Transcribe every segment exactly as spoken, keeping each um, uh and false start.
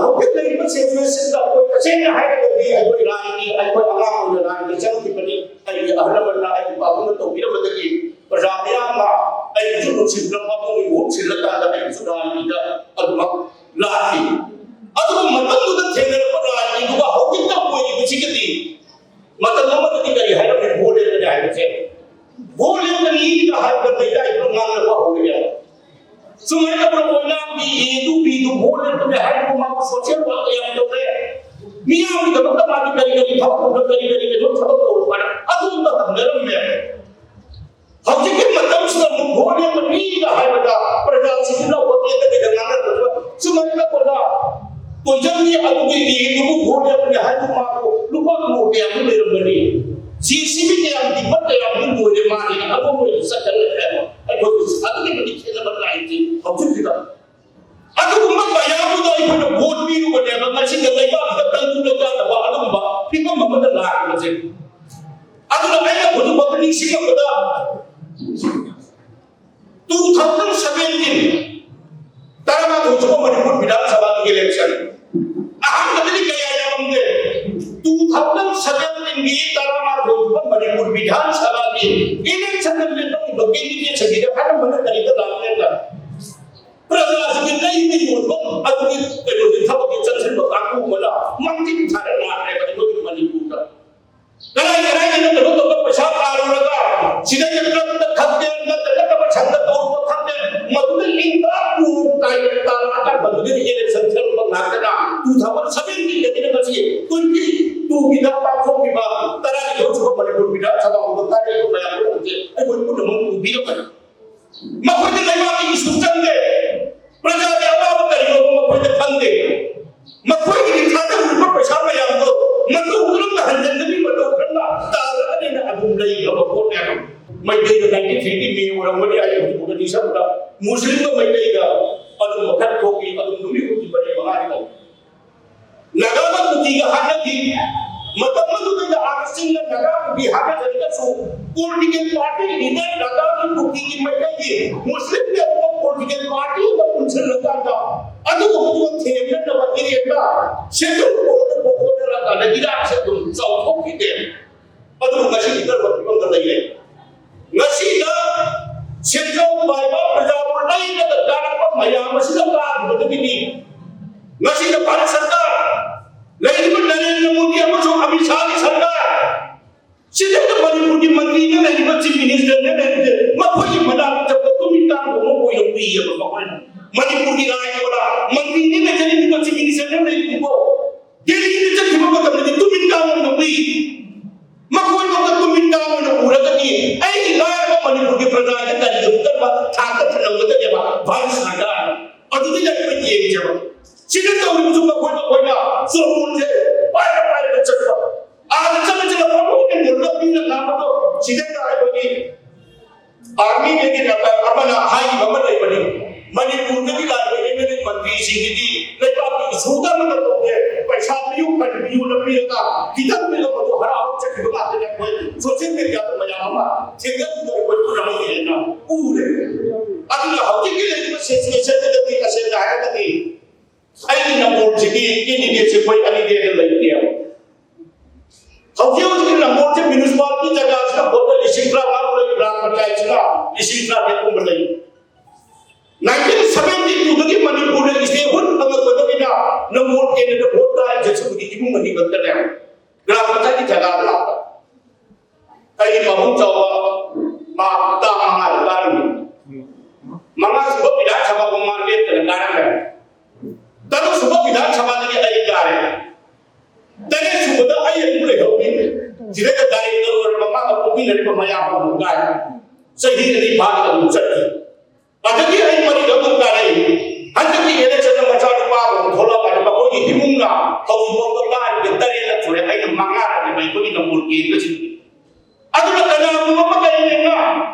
ꯍꯧꯖꯤꯛ ꯂꯩꯔꯤꯕ ꯁꯤꯆꯨꯋꯦꯁꯟꯗ ꯑꯩꯈꯣꯏ ꯇꯁꯦꯡꯅ ꯍꯥꯏꯔꯒꯗꯤ ꯑꯩꯈꯣꯏ ꯂꯥꯟꯒꯤ, ꯑꯩꯈꯣꯏ ꯑꯉꯥꯡ ꯑꯣꯏꯅ ꯂꯥꯟꯒꯤ ꯆꯪꯈꯤꯕꯅꯤ꯫ ꯑꯩꯒꯤ ꯑꯍꯜ ꯂꯃꯟꯅ, ꯑꯩꯒꯤ ꯄꯥꯕꯨꯡꯅ ꯇꯧꯕꯤꯔꯝꯕꯗꯒꯤ ꯄ꯭ꯔꯖꯥ ꯃꯌꯥꯝꯅ ꯑꯩꯕꯨꯁꯨ ꯅꯨꯡꯁꯤꯕꯤꯔꯝꯕ, ꯃꯣꯏꯒꯤ ꯃꯍꯨꯠ ꯁꯤꯜꯂꯀꯥꯟꯗ ꯑꯩꯕꯨꯁꯨ ꯂꯥꯟꯒꯤꯗ ꯑꯗꯨꯃꯛ ꯂꯥꯛꯈꯤ꯫ ꯑꯗꯨꯕꯨ ꯃꯇꯝꯗꯨꯗ ꯊꯦꯡꯅꯔꯛꯄ ꯂꯥꯟꯒꯤꯗꯨꯒ ꯍꯧꯖꯤꯛꯇ ꯑꯣꯏꯔꯤꯕꯁꯤꯒꯗꯤ ꯃꯇꯝ ꯑꯃꯗꯗꯤ ꯀꯔꯤ ꯍꯥꯏꯔꯝꯃꯤ? ꯚꯣꯠ ꯂꯦꯞꯄꯅꯤ ꯍꯥꯏꯕꯁꯦ, ꯚꯣꯠ ꯂꯦꯞꯄꯅꯤꯒ ꯍꯥꯏꯕꯗ ꯃꯩꯇꯩꯗꯨꯅ ꯉꯥꯡꯅꯕ ꯍꯧꯔꯛꯑꯦ꯫ ꯁꯨꯃꯥꯏꯅ ꯄ꯭ꯔꯣꯒ꯭ꯔꯥꯝꯒꯤ ꯌꯦꯡꯗꯨ ꯄꯤꯗꯨ ꯚꯣꯠ ꯂꯦꯞꯄꯅꯤ ꯍꯥꯏꯗꯨ ꯃꯥꯕꯨ ꯁꯣꯁꯤꯌꯦꯜ ꯋꯥꯔꯛ ꯌꯥꯝ ꯇꯧꯔꯦ꯫ ꯃꯤꯌꯥꯝꯒꯤꯗꯃꯛꯇ ꯃꯥꯒꯤ ꯀꯔꯤ ꯀꯔꯤ ꯊꯕꯛ ꯇꯧꯕ, ꯀꯔꯤ ꯀꯔꯤ ꯀꯩꯅꯣ ꯊꯕꯛ ꯇꯧꯔꯨ ꯍꯥꯏꯅ ꯑꯗꯣꯝꯗ ꯍꯪꯅꯔꯝꯃꯦ꯫ ꯍꯧꯖꯤꯛꯀꯤ ꯃꯇꯝꯁꯤꯗ ꯑꯃꯨꯛ ꯚꯣꯠ ꯂꯦꯞꯄꯅꯤꯒ ꯍꯥꯏꯕꯗ ꯄ꯭ꯔꯖꯥꯁꯤꯡꯁꯤꯅ ꯍꯣꯇꯦꯜꯗ ꯀꯩꯗ ꯉꯥꯡꯅꯔꯛꯄꯗ ꯁꯨꯃꯥꯏꯅ ꯄ꯭ꯔꯖꯥ ꯇꯣꯏꯖꯝꯒꯤ ꯑꯗꯨꯒꯤ ꯌꯦꯡꯗꯨꯕꯨ ꯚꯣꯠ ꯂꯦꯞꯄꯅꯤ ꯍꯥꯏꯗꯨ ꯃꯥꯕꯨ ꯂꯨꯄꯥ ꯀ꯭ꯔꯣꯔ ꯀꯌꯥꯃꯨꯛ ꯂꯩꯔꯝꯒꯅꯤ? ꯖꯦ ꯁꯤ ꯕꯤ ꯀꯌꯥꯝ ꯇꯤꯞꯄꯔ ꯀꯌꯥꯃꯨꯛ ꯂꯣꯏꯔꯦ ꯃꯥꯒꯤ ꯑꯗꯨꯝ ꯑꯣꯏꯅ ꯆꯠꯈ꯭ꯔꯦ ꯍꯥꯏꯕ꯫ ꯑꯩꯈꯣꯏ ꯑꯗꯨꯛꯀꯤ ꯃꯇꯤꯛ ꯈꯦꯠꯅꯕ ꯂꯥꯛꯏꯁꯤ ꯍꯧꯖꯤꯛꯁꯤꯗ꯫ ꯑꯗꯨꯒꯨꯝꯕ ꯃꯌꯥꯝꯗꯨꯗ ꯑꯩꯈꯣꯏꯅ ꯚꯣꯠ ꯄꯤꯔꯨꯕꯅꯦꯕ ꯉꯁꯤꯗ ꯂꯩꯕꯥꯛꯁꯤꯗ ꯇꯪꯗꯨꯅ ꯆꯥꯗꯕ ꯑꯗꯨꯒꯨꯝꯕ ꯐꯤꯕꯝ ꯑꯃꯗ ꯂꯥꯛꯂꯤꯕꯁꯦ꯫ ꯑꯗꯨꯅ ꯑꯩꯅ ꯍꯧꯖꯤꯛ ꯐꯥꯎꯕ ꯅꯤꯡꯁꯤꯡꯂꯛꯄꯗ two thousand seventeen ꯇꯔꯥꯃꯥꯊꯣꯏ ꯁꯨꯕ ꯃꯅꯤꯄꯨꯔ ꯕꯤꯙꯥꯟ ꯁꯚꯥꯒꯤ ꯏꯂꯦꯛꯁꯟ ꯑꯍꯥꯟꯕꯗꯗꯤ ꯀꯌꯥ ꯌꯥꯝꯃꯝꯗꯦ꯫ Two thousand seventeenꯒꯤ ꯇꯔꯥꯃꯥꯊꯣꯏ ꯁꯨꯕ ꯃꯅꯤꯄꯨꯔ ꯕꯤꯙꯥꯟ ꯁꯚꯥꯒꯤ ꯏꯂꯦꯛꯁꯟꯗ ꯂꯦꯞꯄꯛꯏꯕ ꯀꯦꯟꯗꯤꯗꯦꯠꯁꯤꯡꯁꯤꯗ ꯑꯅꯝꯕꯅ ꯀꯔꯤꯗ ꯂꯥꯛꯀꯦꯗ ꯄ꯭ꯔꯖꯥꯁꯤꯡꯒꯤ ꯂꯩꯕ ꯌꯣꯟꯕ ꯑꯗꯨꯒꯤ ꯀꯩꯅꯣꯁꯤ ꯊꯕꯛꯀꯤ ꯆꯪꯁꯤꯟꯕ ꯀꯥꯡꯕꯨ ꯑꯃꯅ ꯃꯥꯡꯖꯤꯟ ꯊꯥꯔ ꯂꯥꯛꯈ꯭ꯔꯦꯕ ꯑꯩꯈꯣꯏꯒꯤ ꯃꯅꯤꯄꯨꯔꯗ꯫ ꯀꯗꯥꯏ ꯀꯗꯥꯏꯗꯅꯣ ꯀꯩꯅꯣ ꯇꯧꯕ ꯄꯩꯁꯥ ꯇꯥꯜꯂꯨꯔꯒ ꯁꯤꯗꯩꯗ ꯇ꯭ꯔꯛꯇ ꯈꯪꯗꯦ, ꯅꯠꯇ꯭ꯔꯒ ꯄꯩꯁꯥꯗ ꯇꯧꯔꯨꯕ ꯈꯪꯗꯦ, ꯃꯗꯨꯗ ꯏꯪ ꯇꯔꯥ ꯇꯨ ꯇꯥꯏ ꯇꯥꯜꯂꯛꯑꯀꯥꯟ ꯃꯗꯨꯗꯒꯤ ꯏꯂꯦꯛꯁꯟ ꯊꯦꯜꯂꯛꯄ ꯉꯥꯛꯇꯅ two thousand seventeenꯗꯒꯤꯅ ꯉꯁꯤ twenty twoꯒꯤꯗ ꯄꯥꯡꯊꯣꯛꯈꯤꯕ ꯇꯔꯥꯅꯤꯊꯣꯏ ꯁꯨꯕ ꯃꯅꯤꯄꯨꯔ ꯕꯤꯙꯥꯟ ꯁꯚꯥ ꯍꯧꯕ ꯇꯥꯔꯤꯕ ꯃꯌꯥꯝ ꯄꯨꯝꯅꯃꯛꯁꯦ ꯑꯩꯈꯣꯏ ꯄꯨꯝꯅꯃꯛ ꯎꯕꯤꯔꯝꯒꯅꯤ꯫ ꯃꯈꯣꯏꯗ ꯂꯩꯕꯥꯛꯀꯤ ꯏꯁꯨ ꯆꯪꯗꯦ꯫ ꯄ꯭ꯔꯖꯥꯒꯤ ꯑꯋꯥꯕ ꯀꯔꯤꯅꯣꯕ ꯃꯈꯣꯏꯗ ꯈꯪꯗꯦ꯫ ꯃꯈꯣꯏꯒꯤ ꯊꯥꯗꯔꯤꯕ ꯄꯩꯁꯥ ꯃꯌꯥꯝꯗꯣ ꯃꯇꯧ ꯀꯔꯝꯅ ꯍꯟꯖꯤꯟꯒꯅꯤ, ꯃꯇꯧ ꯀꯔꯝꯅ ꯇꯥꯜꯂꯒꯅꯤꯅ ꯑꯗꯨꯝ ꯂꯩꯈ꯭ꯔꯕ ꯄꯣꯠꯅꯦꯕ꯫ ꯃꯩꯇꯩꯗ ninety threeꯒꯤ ꯃꯤ ꯑꯣꯏꯔꯝꯒꯅꯤ, ꯑꯩ ꯍꯧꯖꯤꯛ ꯎꯕꯗꯤ ꯁꯛꯄꯗ ꯃꯨꯁꯂꯤꯝꯒ ꯃꯩꯇꯩꯒ ꯑꯗꯨꯝ ꯋꯥꯈꯜ ꯊꯣꯛꯏ, ꯑꯗꯨꯝ ꯅꯨꯃꯤꯠ ꯍꯨꯝꯅꯤ ꯃꯔꯤ ꯃꯉꯥꯅꯤ ꯇꯧꯏ꯫ ꯅꯥꯒꯥꯒ ꯀꯨꯀꯤꯒ ꯍꯥꯠꯅꯈꯤ꯫ ꯃꯇꯝ ꯑꯗꯨꯗꯩꯗ ꯑꯥꯔꯁꯤꯡꯅ ꯅꯥꯒꯥ ꯀꯨꯀꯤ ꯍꯥꯠꯅꯈ꯭ꯔꯒꯁꯨ political party leader ꯅꯥꯒꯥꯒꯤ ꯀꯨꯀꯤꯒꯤ ꯃꯩꯇꯩꯒꯤ ꯃꯨꯁꯂꯤꯝꯒꯤ ꯑꯗꯨꯒ political party ꯑꯃ ꯄꯨꯟꯁꯤꯜꯂꯀꯥꯟꯗ ꯑꯗꯨꯒꯨꯝꯕꯗꯨ ꯊꯦꯝꯅꯅꯕ ꯁꯦꯟꯖꯧ ꯄꯣꯛꯄ ꯍꯣꯠꯅꯔꯀꯥꯟꯗ ꯏꯔꯥꯡꯁꯦ ꯑꯗꯨꯝ ꯆꯥꯎꯊꯣꯛꯈꯤꯗꯦ꯫ ꯑꯗꯨꯕꯨ ꯉꯁꯤꯗꯤ ꯀꯔꯝꯕ ꯐꯤꯕꯝꯗ ꯂꯩꯔꯦ? ꯉꯁꯤꯗ ꯁꯦꯟꯖꯧ ꯄꯥꯏꯕ ꯄ꯭ꯔꯖꯥꯕꯨ ꯂꯩꯔꯒ ꯀꯥꯔꯛꯄ ꯃꯌꯥꯝ ꯑꯁꯤꯅ ꯀꯥꯈꯤꯕꯗꯒꯤꯗꯤ ꯉꯁꯤꯗ ꯚꯥꯔꯠ ꯁꯔꯀꯥꯔ, ꯂꯩꯔꯤꯕ ꯅꯔꯦꯟꯗ꯭ꯔ ꯃꯣꯗꯤ ꯑꯃꯁꯨꯡ ꯑꯃꯤꯠ ꯁꯥꯍꯒꯤ ꯁꯔꯀꯥꯔ, ꯁꯤꯗꯩꯗ ꯃꯅꯤꯄꯨꯔꯒꯤ ꯃꯟꯇ꯭ꯔꯤꯅ ꯂꯩꯔꯤꯕ, ꯆꯤꯐ ꯃꯤꯅꯤꯁꯇꯔꯅ ꯂꯩꯔꯤꯕ, ꯃꯈꯣꯏꯒꯤ ꯃꯅꯥꯛꯇ ꯆꯠꯄ ꯇꯨꯃꯤꯟ ꯀꯥꯡꯕ ꯑꯃ ꯑꯣꯏꯅ ꯎꯏꯌꯦꯕ ꯃꯈꯣꯏꯅ꯫ ꯃꯅꯤꯄꯨꯔꯒꯤ ꯔꯥꯏꯖ ꯑꯣꯏꯅ ꯃꯟꯇ꯭ꯔꯤꯅ ꯂꯩꯖꯔꯤꯕ, ꯆꯤꯐ ꯃꯤꯅꯤꯁꯇꯔꯅ ꯂꯩꯔꯤꯕꯀꯣ, ꯗꯦꯜꯂꯤꯗ ꯆꯠꯈꯤꯕ ꯃꯇꯝꯗꯗꯤ ꯇꯨꯃꯤꯟ ꯀꯥꯡ ꯑꯣꯏꯅ ꯎꯏ꯫ ꯃꯈꯣꯏ ꯃꯈꯜ ꯇꯨꯃꯤꯟ ꯀꯥꯡ ꯑꯣꯏꯅ ꯎꯔꯒꯗꯤ ꯑꯩꯒꯤ ꯂꯥꯏꯔꯕ ꯃꯅꯤꯄꯨꯔꯒꯤ ꯄ꯭ꯔꯖꯥꯒꯤ ꯀꯔꯤꯒꯨꯝꯕ ꯀꯔꯝꯕ ꯊꯥꯛꯇ ꯊꯝꯂꯝꯒꯗꯒꯦꯕ ꯚꯥꯔꯠ ꯁꯔꯀꯥꯔ? ꯑꯗꯨꯗꯤ ꯑꯩꯈꯣꯏ ꯌꯦꯡꯖꯕ꯫ ꯁꯤꯗ ꯇꯧꯔꯤꯕꯁꯨ ꯃꯈꯣꯏ ꯃꯈꯣꯏꯅ ꯆꯣꯔꯃꯣꯟꯁꯦ ꯄꯥꯏꯔ ꯄꯥꯏꯔꯒ ꯆꯠꯄ꯫ ꯑꯥꯗ ꯆꯠꯂ ꯆꯠꯂ ꯄꯥꯡꯊꯣꯛ ꯂꯝꯕꯤꯅ ꯉꯥꯡꯕꯗꯣ ꯁꯤꯗꯩꯗ ꯑꯩꯈꯣꯏꯒꯤ ꯑꯥꯔꯃꯤꯗꯒꯤ ꯑꯃꯅ ꯍꯥꯏꯈꯤꯕ ꯑꯃ ꯂꯩꯕꯅꯤ, ꯃꯅꯤꯄꯨꯔꯗꯒꯤ ꯂꯥꯛꯄ ꯑꯦꯝ ꯑꯦꯜ ꯑꯦ ꯃꯟꯇ꯭ꯔꯤꯁꯤꯡꯒꯤꯗꯤ ꯂꯩꯕꯥꯛꯀꯤ ꯏꯁꯨꯗ ꯑꯃꯠꯇ ꯇꯧꯗꯦ꯫ ꯄꯩꯁꯥ ꯄꯤꯌꯨ, ꯐꯟ ꯄꯤꯌꯨꯅ ꯄꯤꯔꯒ ꯈꯤꯇꯪ ꯄꯤꯔꯛꯄꯗꯣ ꯍꯔꯥꯎ ꯆꯠꯈꯤꯕ ꯉꯥꯛꯇꯅꯤ꯫ ꯑꯩꯈꯣꯏ ꯁꯣꯁꯤꯌꯦꯜ ꯃꯦꯗꯤꯌꯥꯗ ꯃꯌꯥꯝ ꯑꯃ ꯊꯦꯡꯅꯈꯤꯕ ꯑꯩꯈꯣꯏ ꯄꯨꯝꯅꯃꯛ ꯍꯦꯟꯅ ꯎꯔꯦ꯫ ꯑꯗꯨꯅ ꯍꯧꯖꯤꯛꯀꯤ ꯂꯩꯔꯤꯕ ꯁꯤꯆꯨꯋꯦꯁꯟꯁꯤꯗꯗꯤ ꯇꯁꯦꯡꯅ ꯍꯥꯏꯔꯒꯗꯤ ꯑꯩꯒꯤ ꯅꯝꯕꯣꯜꯁꯤꯗꯤ ꯀꯦꯟꯗꯤꯗꯦꯠꯁꯦ ꯑꯩꯈꯣꯏ ꯑꯅꯤꯗꯤ ꯍꯦꯟꯅ ꯂꯩꯇꯦꯕ꯫ ꯍꯧꯖꯤꯛ ꯍꯧꯖꯤꯛ ꯅꯝꯕꯣꯜꯁꯦ ꯃ꯭ꯌꯨꯅꯤꯁꯤꯄꯥꯂꯤꯇꯤ ꯖꯒꯥꯁꯤꯗ ꯚꯣꯇꯔ ꯂꯤꯁꯤꯡ ꯇꯔꯥꯃꯉꯥ ꯂꯩ, ꯒ꯭ꯔꯥꯝ ꯄꯟꯆꯥꯌꯠꯁꯤꯅ ꯂꯤꯁꯤꯡ ꯇꯔꯥꯇꯔꯦꯠ ꯀꯨꯝꯕ ꯂꯩ꯫ ꯅꯥꯏꯟꯇꯤꯟ ꯁꯚꯦꯟꯇꯤ ꯇꯨꯗꯒꯤ ꯃꯅꯤꯄꯨꯔꯗ ꯏꯁꯇꯦꯠꯍꯨꯗ ꯐꯪꯉꯛꯄꯗꯒꯤꯅ ꯅꯝꯕꯣꯜ ꯀꯦꯟꯗ꯭ꯔꯗ ꯚꯣꯠ ꯀꯥꯔꯤꯁꯦ ꯁꯤꯒꯤ ꯏꯃꯨꯡ ꯑꯅꯤ ꯈꯛꯇꯅꯦ꯫ ꯒ꯭ꯔꯥꯝ ꯄꯟꯆꯥꯌꯠꯀꯤ ꯖꯒꯥꯗ ꯂꯥꯛꯄ꯫ ꯑꯩ ꯃꯕꯨꯡ ꯆꯥꯎꯕ ꯃꯥ ꯇꯥ ꯃꯉꯥꯗ ꯀꯥꯔꯝꯃꯤ꯫ ꯃꯉꯥ ꯁꯨꯕ ꯕꯤꯙꯥꯟ ꯁꯚꯥ ꯐꯥꯎ ꯃꯥ ꯂꯦꯞꯇꯅ ꯀꯥꯔꯝꯃꯦ꯫ ꯇꯔꯨꯛ ꯁꯨꯕ ꯕꯤꯙꯥꯟ ꯁꯚꯥꯗꯒꯤ ꯑꯩ ꯀꯥꯔꯦ꯫ ꯇꯔꯦꯠ ꯁꯨꯕꯗ ꯑꯩ ꯑꯗꯨꯝ ꯂꯩꯍꯧꯔꯤ꯫ ꯁꯤꯗꯩꯗ ꯗꯥꯏꯔꯦꯛꯇꯔ ꯑꯣꯏꯔꯕ ꯃꯥꯒ ꯄꯣꯛꯃꯤꯟꯅꯔꯤꯕ ꯃꯌꯥꯝ ꯑꯃ ꯑꯃꯨꯛ ꯀꯥꯔꯦ꯫ ꯆꯍꯤ ꯑꯅꯤ ꯐꯥꯅ ꯑꯃꯨꯛ ꯆꯠꯈꯤ꯫ ꯑꯗꯒꯤ ꯑꯩ ꯃꯔꯤꯗ ꯑꯃꯨꯛ ꯀꯥꯔꯛꯏ꯫ ꯍꯟꯗꯛꯀꯤ ꯏꯂꯦꯛꯁꯟꯗ ꯃꯆꯥꯅꯨꯄꯥ ꯑꯃ ꯊꯣꯛꯂꯛꯑꯀꯥꯟꯗ ꯃꯈꯣꯏꯒꯤ ꯏꯃꯨꯡꯅ ꯍꯧꯖꯤꯛꯐꯥꯎꯗ ꯀꯥꯔꯤꯕ ꯇꯔꯦꯠꯂꯛ ꯁꯨꯔꯦ꯫ ꯑꯩꯅ ꯃꯉꯥꯔꯛꯅꯦꯕ ꯑꯩꯈꯣꯏꯒꯤ ꯅꯝꯕꯣꯜ ꯀꯦꯟꯕꯁꯤꯡ꯫ ꯑꯗꯨꯅ ꯀꯅꯥꯒꯨꯝꯕ ꯑꯃ ꯀꯔꯤꯅꯦꯅ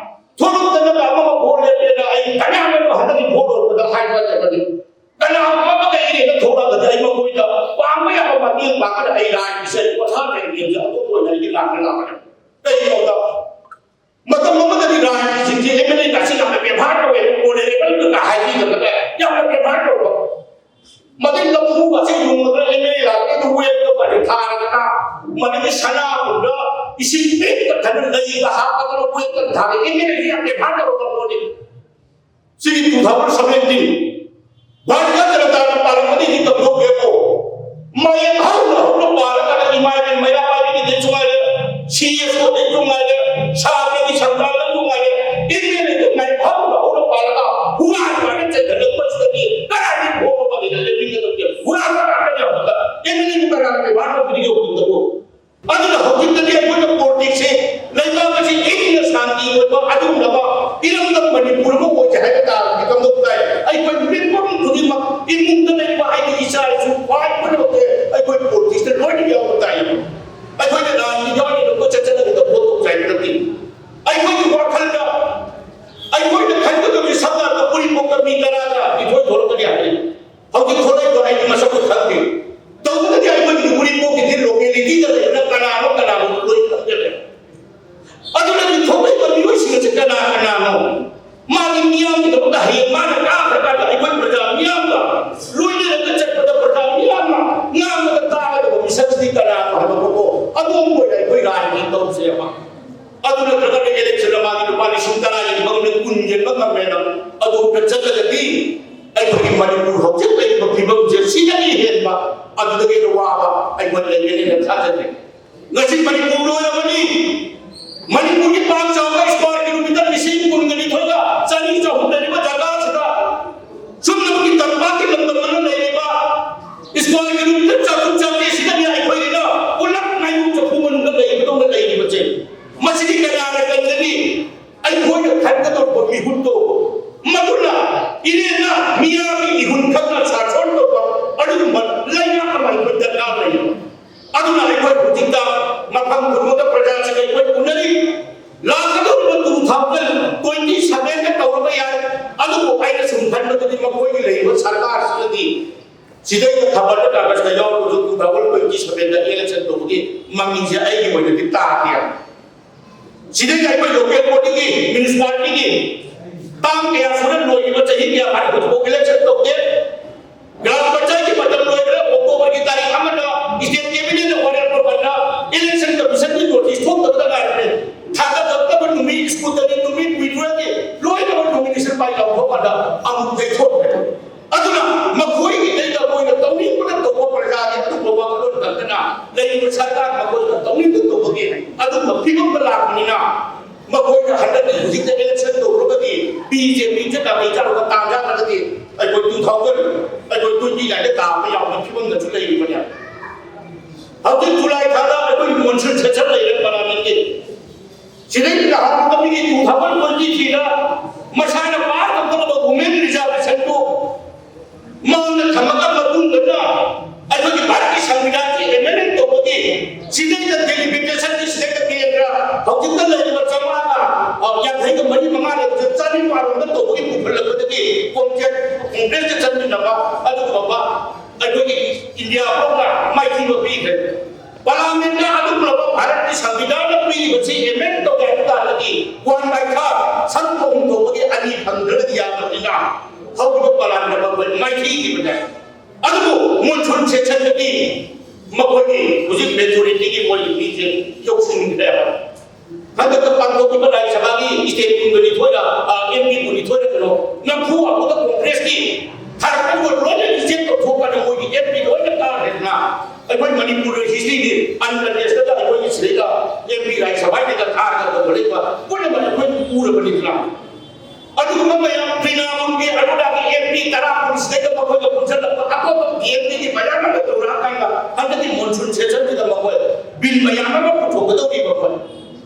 ꯊꯣꯛꯂꯛꯇꯅꯕ ꯑꯃ ꯚꯣꯠ ꯂꯦꯞꯄꯦꯅ ꯑꯩ ꯀꯅꯥꯒꯨꯝꯕ ꯍꯟꯗꯛꯀꯤ ꯚꯣꯠ ꯂꯣꯏꯔꯛꯄꯗ ꯍꯥꯏꯕ ꯅꯠꯇ꯭ꯔꯒꯗꯤ ꯀꯅꯥꯒꯨꯝꯕ ꯑꯃ ꯀꯔꯤꯅꯦꯅ ꯊꯣꯛꯂꯛꯑꯒꯗꯤ ꯑꯩ ꯃꯈꯣꯏꯗ ꯄꯥꯡꯕ ꯌꯥꯕ ꯃꯇꯦꯡ ꯄꯥꯡꯒꯗ ꯑꯩ ꯂꯥꯏꯒꯤꯁꯦ ꯄꯣꯊꯥ ꯂꯩꯔꯤꯕꯁꯦ ꯑꯗꯨꯝ ꯑꯣꯏꯅ ꯑꯩꯒꯤ ꯂꯥꯛꯅ ꯂꯥꯛꯀꯅꯤ꯫ ꯀꯩꯒꯤꯅꯣꯗ ꯃꯇꯝ ꯑꯃꯗꯗꯤ ꯔꯥꯖꯅꯤꯇꯤꯁꯤꯡꯁꯦ ꯑꯦꯝ ꯑꯦꯜ ꯑꯦ ꯉꯥꯛꯁꯤꯟꯅꯕ ꯕꯦꯕꯥꯔ ꯇꯧꯋꯦ, ꯑꯣꯅꯔꯦꯕꯜ ꯀꯩꯀꯥ ꯍꯥꯏꯕꯤꯗꯕꯗ ꯌꯥꯝꯅ ꯕꯦꯕꯥꯔ ꯇꯧꯕ꯫ ꯃꯗꯩ ꯂꯐꯨꯒꯁꯦ ꯌꯨꯡꯉꯒ ꯑꯦꯝ ꯑꯦꯜ ꯑꯦ ꯂꯥꯛꯄꯗ ꯋꯦꯞꯇ ꯄꯥꯏꯔ ꯊꯥꯔꯒ, ꯃꯗꯒꯤ ꯁꯅꯥꯕꯨꯟꯗ ꯏꯁꯤꯡ ꯄꯤꯛꯇ ꯊꯟꯅ ꯂꯩꯒ ꯍꯥꯞꯄꯗꯅ ꯋꯦꯞꯇ ꯊꯥꯔꯒ ꯑꯦꯝ ꯑꯦꯜ ꯑꯦꯁꯤ ꯌꯥꯝ ꯕꯦꯚꯥꯔ ꯇꯧꯔꯕ ꯄꯣꯠꯅꯤ꯫ ꯁꯤꯒꯤ two thousand seventeen ꯚꯥꯔꯠꯀ ꯖꯅꯇꯥꯅ ꯄꯥꯜꯂꯛꯄꯗꯒꯤ ꯇꯧꯊꯣꯛꯈ꯭ꯔꯦꯀꯣ꯫ ꯃꯌꯦꯛ ꯍꯧꯅ ꯍꯧꯅ ꯄꯥꯜꯂꯀꯥꯟꯗ ꯏꯃꯥ ꯏꯕꯦꯟ ꯃꯩꯔꯥ ꯄꯥꯏꯕꯤꯒꯤꯗꯁꯨ ꯉꯥꯏꯔꯦ, ꯁꯤ ꯑꯦꯁ ꯑꯣꯗꯁꯨ ꯉꯥꯏꯔꯦ, ꯁꯥꯇ꯭ꯔꯒꯤ ꯁꯪꯒꯥꯗꯁꯨ ꯉꯥꯏꯔꯦ, ꯑꯦꯝ ꯑꯦꯜ ꯑꯦꯗ ꯃꯌꯦꯛ ꯍꯧꯅ ꯍꯧꯅ ꯄꯥꯜꯂꯒ ꯍꯨꯔꯥꯟ ꯍꯨꯔꯥꯟꯅ ꯆꯦꯟꯊꯔꯛꯄꯁꯤꯗꯒꯤ ꯀꯗꯥꯏꯗꯒꯤ ꯐꯣꯡꯕ ꯃꯥꯒꯤꯅ ꯂꯦꯞꯄꯤꯒꯗꯕꯁꯦ ꯍꯨꯔꯥꯟꯕ ꯉꯥꯛꯇꯅꯦ ꯍꯧꯖꯤꯛꯇ꯫ ꯑꯦꯝ ꯑꯦꯜ ꯑꯦꯕꯨ ꯀꯅꯥꯅ ꯕꯦꯚꯥꯔ ꯇꯧꯕꯤꯔꯤꯒꯦ ꯍꯧꯖꯤꯛꯇꯕꯨ? ꯑꯗꯨꯅ ꯍꯧꯖꯤꯛꯇꯗꯤ ꯑꯩꯈꯣꯏꯅ ꯄꯣꯂꯤꯇꯤꯛꯁꯁꯦ ꯂꯩꯕꯥꯛ ꯑꯁꯤ ꯏꯪꯅ ꯁꯥꯟꯇꯤ ꯑꯣꯏꯕ ꯑꯗꯨꯒꯨꯝꯂꯕ ꯏꯔꯝꯗꯝ ꯃꯅꯤꯄꯨꯔ ꯑꯃ ꯑꯣꯏꯁꯦ ꯍꯥꯏꯕ ꯇꯥꯔꯒꯗꯤ ꯀꯝꯗꯧ ꯇꯥꯏ? ꯑꯩꯈꯣꯏ ꯃꯤꯄꯨꯝ ꯈꯨꯗꯤꯡꯃꯛ, ꯏꯃꯨꯡꯗ ꯂꯩꯔꯤꯕ ꯑꯩꯒꯤ ꯏꯆꯥ ꯏꯁꯨ ꯈ꯭ꯋꯥꯏ ꯄꯨꯝꯅꯃꯛꯁꯦ ꯑꯩꯈꯣꯏ ꯄꯣꯂꯤꯇꯤꯛꯁꯇ ꯂꯣꯏꯅ ꯌꯥꯎꯕ ꯇꯥꯏ꯫ ꯑꯩꯈꯣꯏꯅ ꯂꯥꯟꯒꯤ ꯌꯥꯎꯔꯤꯕ ꯀꯣꯏꯆꯠ ꯆꯠꯂꯒ ꯚꯣꯠ ꯇꯧꯁꯦ ꯍꯥꯏꯕ ꯅꯠꯇꯦ꯫ ꯑꯩꯈꯣꯏꯒꯤ ꯋꯥꯈꯜꯗ ꯑꯩꯈꯣꯏꯅ ꯈꯟꯒꯗꯕꯁꯦ ꯁꯝꯅ ꯍꯥꯏꯔꯕꯗ ꯎꯔꯤꯄꯣꯛꯇ ꯃꯤ ꯇꯔꯥꯒ ꯅꯤꯊꯣꯏ ꯊꯣꯛꯂꯛꯀꯅꯤ ꯍꯥꯏꯔꯦ꯫ ꯍꯧꯖꯤꯛ ꯊꯣꯛꯂꯛꯏꯕ ꯑꯩꯗꯤ ꯃꯁꯛꯄꯨ ꯈꯪꯗꯦ꯫ ꯇꯧꯕꯗꯗꯤ ꯑꯩꯈꯣꯏꯒꯤ ꯎꯔꯤꯄꯣꯛꯀꯤꯗꯤ ꯂꯣꯀꯦꯂꯤꯇꯤꯗ ꯂꯩꯕꯅ ꯀꯅꯥꯅꯣ ꯀꯅꯥꯅꯣ ꯂꯣꯏ ꯈꯪꯖꯔꯦ꯫ ꯑꯗꯨꯅ ꯊꯣꯛꯂꯛꯏꯕ ꯃꯤꯑꯣꯏꯁꯤꯡ ꯑꯁꯤ ꯀꯅꯥ ꯀꯅꯥꯅꯣ? ꯃꯥꯒꯤ ꯃꯤꯌꯥꯝꯒꯤꯗꯃꯛꯇ ꯍꯌꯦꯡ ꯃꯥꯅ ꯀꯥꯈ꯭ꯔꯀꯥꯟꯗ ꯑꯩꯈꯣꯏ ꯄ꯭ꯔꯖꯥ ꯃꯤꯌꯥꯝꯒ ꯂꯣꯏꯅꯔꯒ ꯆꯠꯄꯗ ꯄ꯭ꯔꯖꯥ ꯃꯤꯌꯥꯝꯅ ꯉꯥꯡꯕꯗ ꯇꯥꯒꯗꯕ ꯃꯤꯁꯛꯁꯤꯗꯤ ꯀꯅꯥꯅꯣ ꯍꯥꯏꯕ ꯄꯣꯠꯇꯣ ꯑꯗꯣꯝꯕ ꯑꯣꯏꯅ ꯑꯩꯈꯣꯏ ꯔꯥꯏꯒꯤ ꯇꯧꯁꯦꯕ꯫ ꯑꯗꯨ ꯅꯠꯇ꯭ꯔꯒꯅ ꯏꯂꯦꯛꯁꯟꯗ ꯃꯥꯒꯤ ꯂꯨꯄꯥ ꯂꯤꯁꯤꯡ ꯇꯔꯥ ꯌꯦꯟꯕ ꯉꯝꯃꯦ, ꯀꯨꯟ ꯌꯦꯟꯕ ꯉꯝꯃꯦꯅ ꯑꯗꯣꯝꯗ ꯆꯠꯂꯒꯗꯤ ꯑꯩꯈꯣꯏꯒꯤ ꯃꯅꯤꯄꯨꯔ ꯍꯧꯖꯤꯛ ꯂꯩꯔꯤꯕ ꯐꯤꯕꯝꯁꯦ ꯁꯤꯗꯒꯤ ꯍꯦꯟꯕ, ꯑꯗꯨꯗꯒꯤ ꯍꯦꯟꯅ ꯋꯥꯕ ꯑꯩꯈꯣꯏ ꯂꯩꯒꯅꯤꯅ ꯊꯥꯖꯗꯦ꯫ ꯉꯁꯤ ꯃꯅꯤꯄꯨꯔ ꯂꯣꯏꯔꯕꯅꯤ꯫ ꯃꯅꯤꯄꯨꯔꯒꯤ ꯄꯥꯛ ꯆꯥꯎꯕ ꯁ꯭ꯀ꯭ꯋꯥꯔ ꯀꯤꯂꯣꯃꯤꯇꯔ ꯂꯤꯁꯤꯡ ꯀꯨꯟꯒ ꯅꯤꯊꯣꯏꯒ ꯆꯅꯤ ꯆꯍꯨꯝ ꯂꯩꯔꯤꯕ ꯖꯒꯥꯁꯤꯗ ꯁꯨꯝꯅꯕꯒꯤ ꯇꯝꯄꯥꯛꯀꯤ ꯂꯝꯗꯝ ꯑꯃ ꯂꯩꯔꯤꯕ ꯁ꯭ꯀ꯭ꯋꯥꯔ ꯀꯤꯂꯣꯃꯤꯇꯔ ꯆꯥꯇ꯭ꯔꯨꯛ ꯆꯥꯇ꯭ꯔꯦꯠ ꯁꯤꯗꯅꯤ ꯑꯩꯈꯣꯏꯒꯤꯅ ꯄꯨꯂꯞ ꯉꯥꯏꯌꯨꯝ ꯆꯐꯨ ꯃꯅꯨꯡꯗ ꯂꯩꯕꯗꯧꯅ ꯂꯩꯔꯤꯕꯁꯦ꯫ ꯃꯁꯤꯗꯤ ꯀꯅꯥꯅ ꯀꯟꯒꯅꯤ? ꯑꯩꯈꯣꯏꯅ ꯈꯟꯒꯗꯧꯕ ꯃꯤꯍꯨꯠꯇꯣ꯫ ꯃꯗꯨꯅ ꯏꯔꯦꯟꯅ ꯃꯤꯌꯥꯝꯒꯤ ꯏꯍꯨꯟ ꯈꯛꯅ ꯁꯥꯁꯣꯟ ꯇꯧꯕ ꯑꯗꯨꯒꯨꯝꯕ ꯂꯩꯉꯥꯛ ꯑꯃ ꯑꯩꯈꯣꯏ ꯗꯔꯀꯥꯔ ꯂꯩ꯫ ꯑꯗꯨꯅ ꯑꯩꯈꯣꯏ ꯍꯧꯖꯤꯛꯇ ꯃꯐꯝ ꯈꯨꯗꯤꯡꯃꯛꯇ ꯄ꯭ꯔꯖꯥꯁꯤꯡ ꯑꯩꯈꯣꯏ ꯎꯅꯔꯤ꯫ ꯂꯥꯛꯀꯗꯧꯔꯤꯕ two thousand twenty sevenꯗ ꯇꯧꯔꯕ ꯌꯥꯏ꯫ ꯑꯗꯨꯕꯨ ꯑꯩꯅ ꯁꯨꯝ ꯈꯟꯕꯗꯗꯤ ꯃꯈꯣꯏꯒꯤ ꯂꯩꯔꯤꯕ ꯁꯔꯀꯥꯔꯁꯤꯅꯗꯤ ꯁꯤꯗꯩꯗ ꯈꯕꯔꯗ ꯀꯥꯒꯖꯇ ꯌꯥꯎꯔꯒꯁꯨ two thousand twenty sevenꯗ ꯏꯂꯦꯛꯁꯟ ꯇꯧꯕꯒꯤ ꯃꯃꯤꯁꯦ ꯑꯩꯒꯤ ꯑꯣꯏꯅꯗꯤ ꯇꯥꯗꯦ꯫ ꯁꯤꯗꯩꯗ ꯑꯩꯈꯣꯏ ꯂꯣꯀꯦꯜ ꯕꯣꯗꯤꯒꯤ, ꯃ꯭ꯌꯨꯅꯤꯁꯤꯄꯥꯂꯤꯇꯤꯒꯤ ꯇꯥꯡ ꯀꯌꯥ ꯁꯨꯔ ꯂꯣꯏꯈꯤꯕ ꯆꯍꯤ ꯀꯌꯥ ꯐꯥꯔꯦ ꯍꯧꯖꯤꯛꯐꯥꯎ ꯏꯂꯦꯛꯁꯟ ꯇꯧꯗꯦ꯫ ꯒ꯭ꯔꯥꯝ ꯄꯟꯆꯥꯌꯠ ꯍꯧꯖꯤꯛꯇ ꯏꯂꯦꯛꯁꯟ ꯇꯧꯔꯒꯗꯤ ꯕꯤ ꯖꯦ ꯄꯤ ꯆꯠ ꯀꯥꯈꯩ ꯆꯠꯂꯒ ꯇꯥꯟ ꯆꯥꯗ꯭ꯔꯒꯗꯤ ꯑꯩꯈꯣꯏ ꯇꯨ ꯊꯥꯎꯖꯟ, ꯑꯩꯈꯣꯏ ꯇ꯭ꯋꯦꯟꯇꯤ ꯅꯥꯏꯟꯗ ꯇꯥꯕ ꯌꯥꯎꯕ ꯐꯤꯕꯝꯗꯁꯨ ꯂꯩꯔꯤꯕꯅꯦ꯫ ꯍꯧꯖꯤꯛ ꯖꯨꯂꯥꯏ ꯊꯥꯗ ꯑꯩꯈꯣꯏꯒꯤ ꯃꯣꯟꯁꯨꯟ ꯁꯦꯁꯟ ꯂꯩꯔꯦ ꯄꯥꯔꯂꯤꯌꯥꯃꯦꯟꯒꯤ꯫ ꯁꯤꯗꯩ ꯅꯍꯥꯟ ꯀꯃꯤꯒꯤ ꯇꯨ ꯊꯥꯎꯖꯟ ꯇ꯭ꯋꯦꯟꯇꯤ ꯊ꯭ꯔꯤꯗ ꯃꯁꯥꯅ ꯄꯥꯁ ꯇꯧꯒꯗꯕ ꯋꯨꯃꯦꯟ ꯔꯤꯖꯥꯔꯕꯦꯁꯟꯗꯨ ꯃꯥꯡꯗ ꯊꯝꯃꯒ ꯃꯇꯨꯡꯗꯅ ꯑꯩꯈꯣꯏꯒꯤ ꯚꯥꯔꯠꯀꯤ ꯁꯪꯕꯤꯙꯥꯟꯁꯤ ꯑꯦꯃꯦꯟꯃꯦꯟ ꯇꯧꯕꯒꯤ ꯁꯤꯗꯩꯗ ꯗꯤꯂꯤꯃꯤꯇꯦꯁꯟꯒꯤ ꯁꯤꯗꯩꯗ ꯀꯦꯟꯗ꯭ꯔ ꯍꯧꯖꯤꯛꯇ ꯂꯩꯔꯤꯕ ꯆꯥꯝꯃꯉꯥꯒ, ꯑ, ꯌꯥꯡꯈꯩꯒ ꯃꯔꯤ ꯃꯉꯥ ꯂꯩꯕꯁꯦ ꯆꯥꯅꯤꯄꯥꯟꯔꯣꯝꯗ ꯇꯧꯕꯒꯤ ꯄꯨꯈꯠꯂꯛꯄꯗꯒꯤ ꯀꯣꯡꯒ꯭ꯔꯦꯁ, ꯀꯣꯡꯒ꯭ꯔꯦꯁꯀ ꯆꯠꯃꯤꯟꯅꯕ ꯑꯗꯨꯒꯨꯝꯕ ꯑꯩꯈꯣꯏꯒꯤ ꯏꯟꯗꯤꯌꯥ ꯐꯥꯎꯅ ꯃꯥꯏꯊꯤꯕ ꯄꯤꯈ꯭ꯔꯦ꯫ ꯄꯥꯔꯂꯤꯌꯥꯃꯦꯟꯠꯅ ꯑꯗꯨꯒꯨꯝꯂꯕ ꯚꯥꯔꯠꯀꯤ ꯁꯪꯕꯤꯙꯥꯟꯅ ꯄꯤꯔꯤꯕꯁꯤ ꯑꯦꯃꯦꯟ ꯇꯧꯒꯦ ꯍꯥꯏꯕ ꯇꯥꯔꯒꯗꯤ ꯋꯥꯟ ꯕꯥꯏ ꯊꯥꯔ, ꯁꯔꯨꯛ ꯑꯍꯨꯝ ꯊꯣꯛꯄꯒꯤ ꯑꯅꯤ ꯐꯪꯗ꯭ꯔꯒꯗꯤ ꯌꯥꯗꯕꯅꯤꯅ ꯍꯧꯔꯤꯕ ꯄꯥꯔꯂꯤꯌꯥꯃꯦꯟꯠ ꯑꯩꯈꯣꯏ ꯃꯥꯏꯊꯤꯈꯤꯕꯅꯦ꯫ ꯑꯗꯨꯕꯨ ꯃꯣꯟꯁꯨꯟ ꯁꯦꯁꯟꯗꯗꯤ ꯃꯈꯣꯏꯒꯤ ꯍꯧꯖꯤꯛ ꯃꯦꯖꯣꯔꯤꯇꯤꯒꯤ ꯃꯣꯏꯒꯤ ꯃꯤꯁꯦ ꯌꯧꯁꯤꯟꯈ꯭ꯔꯦꯕ꯫ ꯍꯟꯗꯛꯇ ꯄꯥꯡꯊꯣꯛꯈꯤꯕ ꯔꯥꯖ꯭ꯌ ꯁꯚꯥꯒꯤ ꯁ꯭ꯇꯦꯠ ꯀꯨꯟꯒ ꯅꯤꯊꯣꯏꯗ, ꯑ, ꯑꯦꯝ ꯄꯤ ꯀꯨꯟꯅꯤꯊꯣꯏꯗ ꯀꯩꯅꯣ, ꯅꯝꯐꯨ ꯑꯃꯨꯛꯀ ꯀꯣꯡꯒ꯭ꯔꯦꯁꯀꯤ ꯊꯥꯔꯛꯄꯗꯨ ꯂꯣꯏꯅ ꯔꯤꯖꯦꯛ ꯇꯧꯊꯣꯛꯄꯗ ꯃꯣꯏꯒꯤ ꯑꯦꯝ ꯄꯤ ꯂꯣꯏꯅ ꯀꯥꯈ꯭ꯔꯦꯗꯅ꯫ ꯑꯩꯈꯣꯏ ꯃꯅꯤꯄꯨꯔꯒꯤ ꯍꯤꯁꯇ꯭ꯔꯤꯗꯤ ꯑꯟꯀꯟꯇꯦꯁꯇꯦꯗ ꯑꯩꯈꯣꯏꯒꯤ ꯁꯤꯗꯩꯗ ꯑꯦꯝ ꯄꯤ ꯔꯥꯖ꯭ꯌ ꯁꯚꯥꯗꯒ ꯊꯥꯔꯒ ꯇꯧꯈꯠꯂꯛꯏꯕ ꯄꯨꯝꯅꯃꯛ ꯑꯩꯈꯣꯏ ꯎꯔꯕꯅꯤꯗꯅ꯫ ꯑꯗꯨꯒꯨꯝꯕ ꯃꯌꯥꯝ ꯇ꯭ꯔꯤꯅꯥꯃꯨꯜꯒꯤ ꯑꯗꯨꯗꯒꯤ ꯑꯦꯝ ꯄꯤ ꯇꯔꯥ ꯀꯨꯟ ꯁꯤꯗꯩꯗ ꯃꯈꯣꯏꯒ ꯄꯨꯟꯁꯤꯜꯂꯛꯄ ꯑꯇꯣꯞꯄ ꯕꯤ ꯑꯦꯝ ꯄꯤꯒꯤ ꯃꯌꯥꯝ ꯑꯃ ꯇꯧꯔꯛꯑꯀꯥꯟꯗ ꯍꯟꯗꯛꯀꯤ ꯃꯣꯟꯁꯨꯟ ꯁꯦꯁꯟꯁꯤꯗ ꯃꯈꯣꯏ ꯕꯤꯜ ꯃꯌꯥꯝ ꯑꯃ ꯄꯨꯊꯣꯛꯀꯗꯧꯔꯤꯕ ꯃꯈꯣꯏ꯫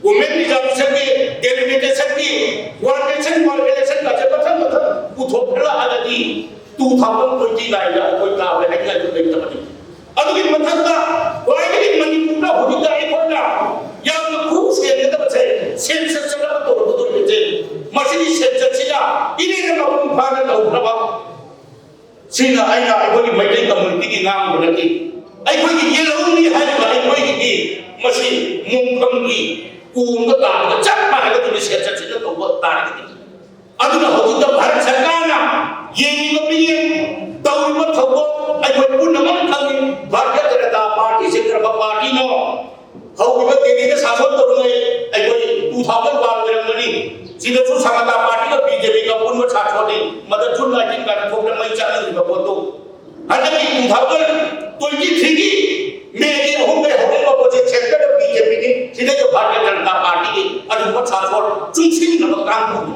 ꯋꯨꯃꯦꯟ ꯔꯤꯖꯥꯔꯕꯦꯁꯟꯒꯤ, ꯗꯦꯂꯤꯃꯤꯇꯦꯁꯟꯒꯤ, ꯋꯥꯟ ꯅꯦꯁꯟ ꯋꯥꯟ ꯏꯂꯦꯛꯁꯟꯒꯁꯦ ꯃꯊꯪ ꯃꯊꯪ ꯄꯨꯊꯣꯛꯈꯠꯂꯛꯑꯒꯗꯤ ꯇꯨ ꯊꯥꯎꯖꯟ ꯇ꯭ꯋꯦꯟꯇꯤ ꯅꯥꯏꯟꯗ ꯑꯩꯈꯣꯏ ꯀꯥꯕ ꯍꯥꯏꯅꯤꯡꯉꯥꯏꯁꯨ ꯂꯩꯇꯕꯅꯤ꯫ ꯑꯗꯨꯒꯤ ꯃꯊꯛꯇ ꯈ꯭ꯋꯥꯏꯗꯒꯤ ꯃꯅꯤꯄꯨꯔꯗ ꯍꯧꯖꯤꯛꯇ ꯑꯩꯈꯣꯏꯅ ꯌꯥꯝꯅ ꯈꯨ ꯁꯦꯡꯒꯗꯕꯁꯦ ꯁꯦꯟꯁꯁ ꯑꯃ ꯇꯧꯔꯛꯀꯗꯧꯔꯤꯕꯁꯦ, ꯃꯁꯤꯒꯤ ꯁꯦꯟꯁꯁꯁꯤꯅ ꯏꯔꯦꯟꯅ ꯃꯄꯨꯡ ꯐꯥꯅ ꯇꯧꯈ꯭ꯔꯕ ꯁꯤꯅ ꯑꯩꯅ ꯑꯩꯈꯣꯏꯒꯤ ꯃꯩꯇꯩ ꯀꯝꯃ꯭ꯌꯨꯅꯤꯇꯤꯒꯤ ꯉꯥꯡꯕ ꯅꯠꯇꯦ꯫ ꯑꯩꯈꯣꯏꯒꯤ ꯌꯦꯜꯍꯧꯃꯤ ꯍꯥꯏꯔꯤꯕ ꯑꯩꯈꯣꯏꯒꯤꯗꯤ ꯃꯁꯤ ꯃꯣꯡꯐꯝꯒꯤ ꯀꯣꯝꯗ ꯇꯥꯔꯒ ꯆꯞ ꯃꯥꯟꯅꯒꯗꯕꯅꯤ ꯁꯦꯟꯁꯁꯁꯤꯅ ꯇꯧꯕ ꯇꯥꯔꯒꯗꯤ꯫ ꯑꯗꯨꯅ ꯍꯧꯖꯤꯛꯇ ꯚꯥꯔꯠ ꯁꯔꯀꯥꯔꯅ ꯌꯦꯡꯉꯤꯕ ꯃꯤꯠꯌꯦꯡ, ꯇꯧꯔꯤꯕ ꯊꯧꯗꯣꯛ ꯑꯩꯈꯣꯏ ꯄꯨꯝꯅꯃꯛ ꯈꯪꯏ꯫ ꯚꯥꯔꯇꯤꯌ ꯖꯅꯇꯥ ꯄꯥꯔꯇꯤꯁꯤ ꯀꯔꯝꯕ ꯄꯥꯔꯇꯤꯅꯣ? ꯍꯧꯈꯤꯕ ꯗꯦꯜꯂꯤꯗ ꯁꯥꯁꯣꯟ ꯇꯧꯔꯤꯉꯩ ꯑꯩꯈꯣꯏ ꯇꯨ ꯊꯥꯎꯖꯟ ꯋꯥꯟ ꯑꯣꯏꯔꯝꯒꯅꯤ꯫ ꯁꯤꯗꯁꯨ ꯁꯃꯇꯥ ꯄꯥꯔꯇꯤꯒ ꯕꯤ ꯖꯦ ꯄꯤꯒ ꯑꯄꯨꯟꯕ ꯁꯥꯁꯣꯟꯅꯤ꯫ ꯃꯗꯨ ꯖꯨꯟ ꯅꯥꯏꯟꯇꯤꯟ ꯀꯥꯏꯅ ꯊꯣꯛꯇꯅ ꯃꯩ ꯆꯥꯛꯅꯔꯤꯕ ꯄꯣꯠꯇꯨ ꯍꯟꯗꯛꯀꯤ ꯇꯨ ꯊꯥꯎꯖꯟ ꯇ꯭ꯋꯦꯟꯇꯤ ꯊ꯭ꯔꯤꯒꯤ ꯃꯦꯒꯤ ꯑꯍꯨꯝꯗꯒꯤ ꯍꯧꯔꯛꯏꯕ ꯄꯣꯠꯁꯦ ꯁꯦꯟꯇꯔꯗ ꯕꯤ ꯖꯦ ꯄꯤꯒꯤ, ꯁꯤꯗꯩꯗ ꯚꯥꯔꯇꯤꯌ ꯖꯅꯇꯥ ꯄꯥꯔꯇꯤꯒꯤ ꯑꯗꯨꯒꯨꯝꯕ ꯆꯨꯡꯁꯤꯟꯅꯕ ꯀꯥꯡꯕꯨꯗꯣ꯫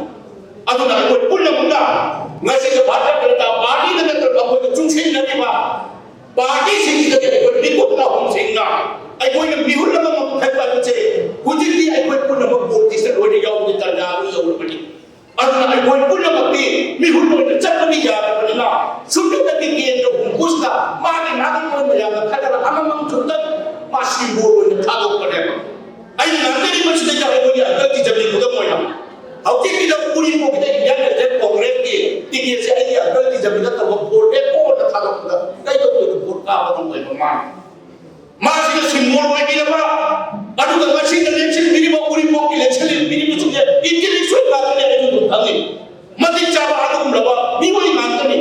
ꯑꯗꯨꯅ ꯑꯩꯈꯣꯏ ꯄꯨꯝꯅꯃꯛꯅ ꯉꯁꯤꯁꯨ ꯚꯥꯔꯠ ꯖꯅꯇꯥ ꯄꯥꯔꯇꯤꯗ ꯅꯠꯇ꯭ꯔꯒ ꯑꯩꯈꯣꯏꯒ ꯆꯨꯡꯁꯤꯟꯅꯔꯤꯕ ꯄꯥꯔꯇꯤꯁꯤꯡꯁꯤꯗꯒꯤ ꯑꯩꯈꯣꯏ ꯃꯤꯀꯨꯞ ꯅꯥꯍꯣꯝꯁꯤꯡꯅ ꯑꯩꯈꯣꯏꯅ ꯃꯤꯍꯨꯠ ꯑꯃꯃꯝ ꯈꯟꯕ ꯍꯥꯏꯕꯁꯦ ꯍꯧꯖꯤꯛꯇꯤ ꯑꯩꯈꯣꯏ ꯄꯨꯝꯅꯃꯛ ꯄꯣꯂꯤꯇꯤꯛꯁꯇ ꯂꯣꯏꯅ ꯌꯥꯎꯕꯒꯤ ꯇꯥꯟꯖꯥ ꯑꯗꯨ ꯌꯧꯔꯕꯅꯤ꯫ ꯑꯗꯨꯅ ꯑꯩꯈꯣꯏ ꯄꯨꯝꯅꯃꯛꯇꯤ ꯃꯤꯍꯨꯠ ꯑꯣꯏꯅ ꯆꯠꯄꯗꯤ ꯌꯥꯗꯕꯅꯤꯅ ꯁꯨꯞꯅꯇꯒꯤ ꯀꯦꯟꯗ꯭ꯔ ꯍꯨꯝꯐꯨꯁꯤꯗ ꯃꯥꯒꯤ ꯃꯥꯒꯤ ꯃꯣꯏ ꯃꯌꯥꯝꯅ ꯈꯟꯅꯔ ꯑꯃꯃꯝ ꯈꯛꯇꯪ ꯃꯥ ꯁꯤꯝꯕꯣꯜ ꯑꯣꯏꯅ ꯊꯥꯗꯣꯛꯄꯅꯦꯕ꯫ ꯑꯩꯅ ꯉꯥꯡꯖꯔꯤꯕꯁꯤꯗꯩꯗ ꯑꯩꯈꯣꯏꯒꯤ ꯑꯪꯀꯜ ꯇꯤꯖꯝꯒꯤ ꯈꯨꯗꯝ ꯑꯣꯏꯅ ꯍꯧꯖꯤꯛꯀꯤꯗ ꯎꯔꯤꯄꯣꯛꯀꯤꯗ ꯏꯟꯗꯤꯌꯥꯟ ꯅꯦꯁꯅꯦꯜ ꯀꯣꯡꯒ꯭ꯔꯦꯁꯀꯤ ꯇꯤꯀꯦꯠꯁꯦ ꯑꯩꯒꯤ ꯑꯪꯀꯜ ꯇꯤꯖꯝꯒꯤꯗ ꯇꯧꯕ ꯚꯣꯠ ꯂꯦꯞꯄꯣꯅ ꯊꯥꯗꯣꯛꯄꯗ ꯀꯩꯗꯧꯗꯣꯏꯅꯣ ꯚꯣꯠ ꯀꯥꯕ ꯉꯝꯃꯣꯏꯕ ꯃꯥꯅ꯫ ꯃꯥꯁꯤꯅ ꯁꯤꯝꯕꯣꯜ ꯑꯣꯏꯕꯤꯔꯕ ꯑꯗꯨꯒ ꯉꯁꯤꯅ ꯂꯦꯡꯁꯤꯟꯕꯤꯔꯤꯕ ꯎꯔꯤꯄꯣꯛꯀꯤ ꯂꯦꯡꯁꯤꯟꯕꯤꯔꯤꯕꯁꯤꯡꯁꯦ ꯏꯟꯇꯦꯂꯦꯛꯆꯨꯋꯦꯜ ꯉꯥꯛꯇꯅꯤ ꯑꯩꯅ ꯑꯗꯨꯝ ꯈꯪꯉꯤ꯫ ꯃꯇꯤꯛ ꯆꯥꯕ ꯑꯗꯨꯒꯨꯝꯂꯕ ꯃꯤꯑꯣꯏ ꯉꯥꯛꯇꯅꯤ꯫